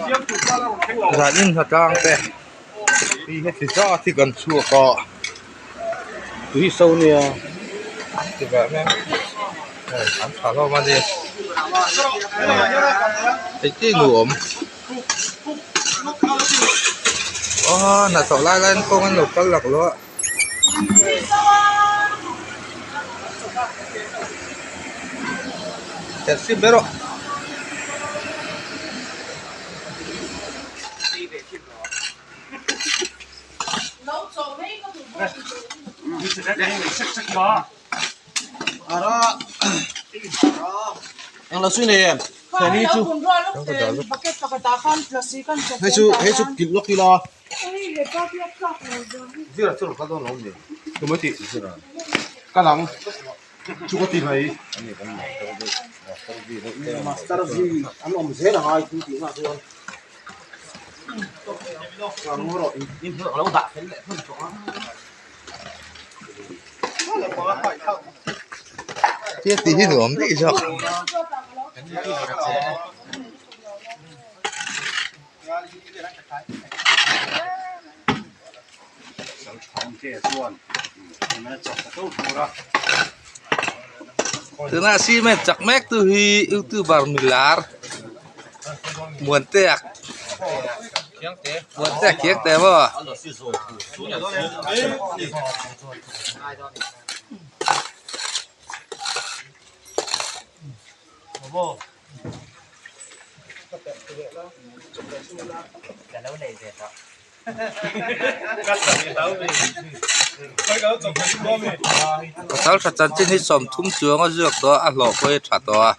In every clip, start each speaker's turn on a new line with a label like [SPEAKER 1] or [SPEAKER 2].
[SPEAKER 1] Zan in hnatlang te hi heti zat hi kan chhuak a tui so nia ti ve mek hei an tha hlawm a ni hei chi nuam aw hnathawh lai laiin kawng an lo kal laklawh a. Taxi ber aw. Tia tih hi nuam daih zawk. Tuna cement chak mek tu hi youtuber milar Muantea Muantea Khiangte maw. Pasal tha chanchin hi 30 chuang a ziak tawh a a hlawh pawh hi a tha tawh a.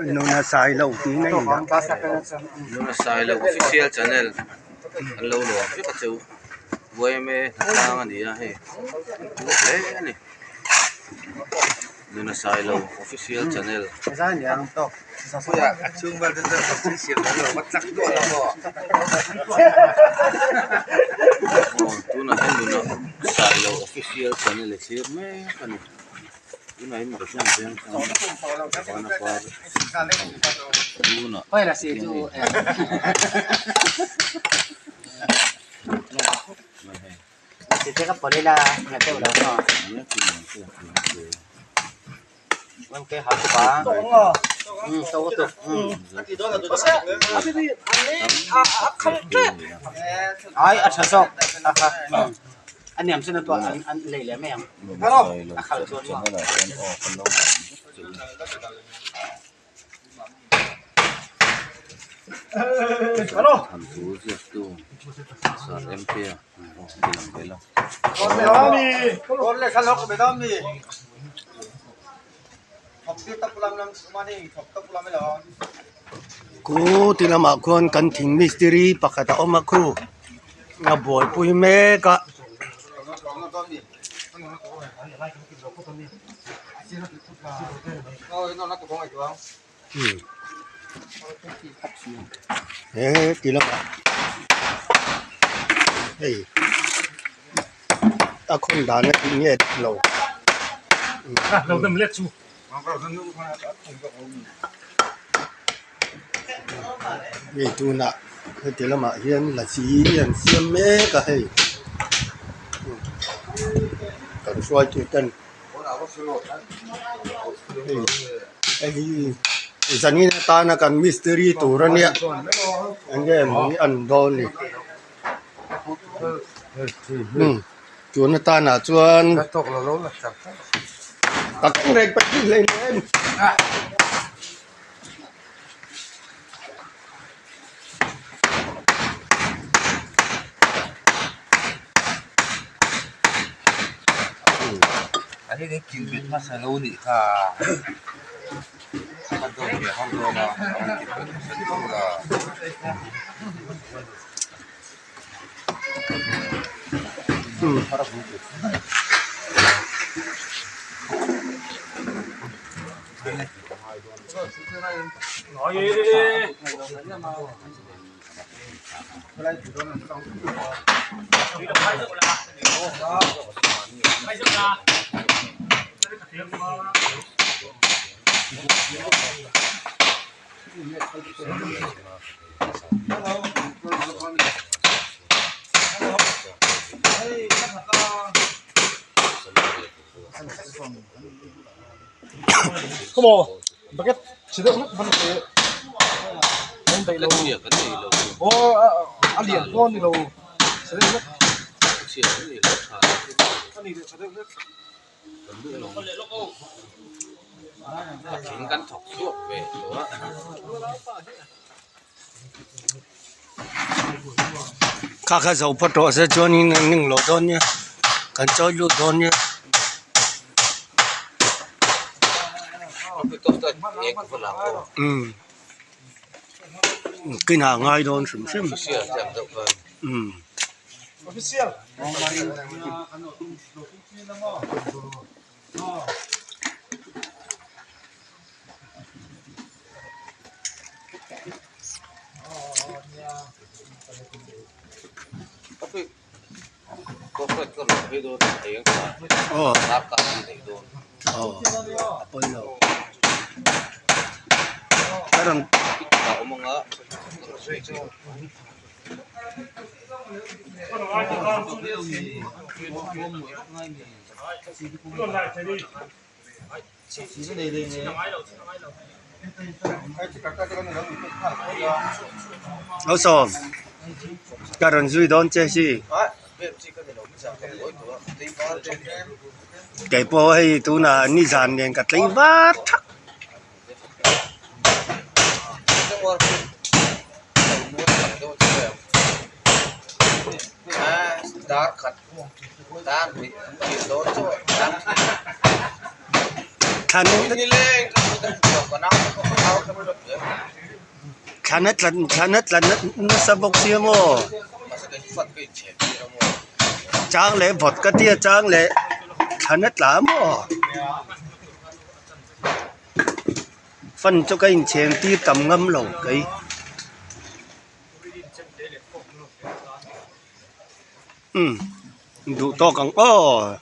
[SPEAKER 2] Nuna Sailo tih in a in dah.
[SPEAKER 3] Nuna Sailo official channel an lo lawm vek a cheu yma hnatlang a ni a hei an phur hle a ni Nuna Sailo official channel. Aw tunah hian Nuna Sailo official channel a thlir mek a ni. Tunah hian mihring veng chuan bana par tunah Thanthu ziaktu Sir MK a ti lang ve la.
[SPEAKER 2] Khu ti lamah khuan kan thing mistiri pakhat a awm a khu a buaipui mek a. He ti lamah hei a khawn dan a tih nge dik lo. Hei tunah heti lamah hian lasi an siam mek a hei kan hruaitu ten hei hei hi zanin atana kan mistiri tur a nia eng nge maw an dawn ni tun atanah chuan ka keng reng pahnih hleinem. Kha kha zo phawt rawh se chuanin an ning loh dawn nia kan chawi lut dawn nia. Umm kinah a ngai dawn hrim hrim umm. Aw aw a pawi lo ka rawn Lo sawm ka rawn zui dawn che si kei pawh hei tunah nizan nen ka tlei var thak. Thlan a tlan thlan a tlan nasa bawk sia maw chang leh vawt ka tia chang leh thlan a tla maw fan chu ka inchheng tir tam ngam lo kei. Umm duh tawk ang aw.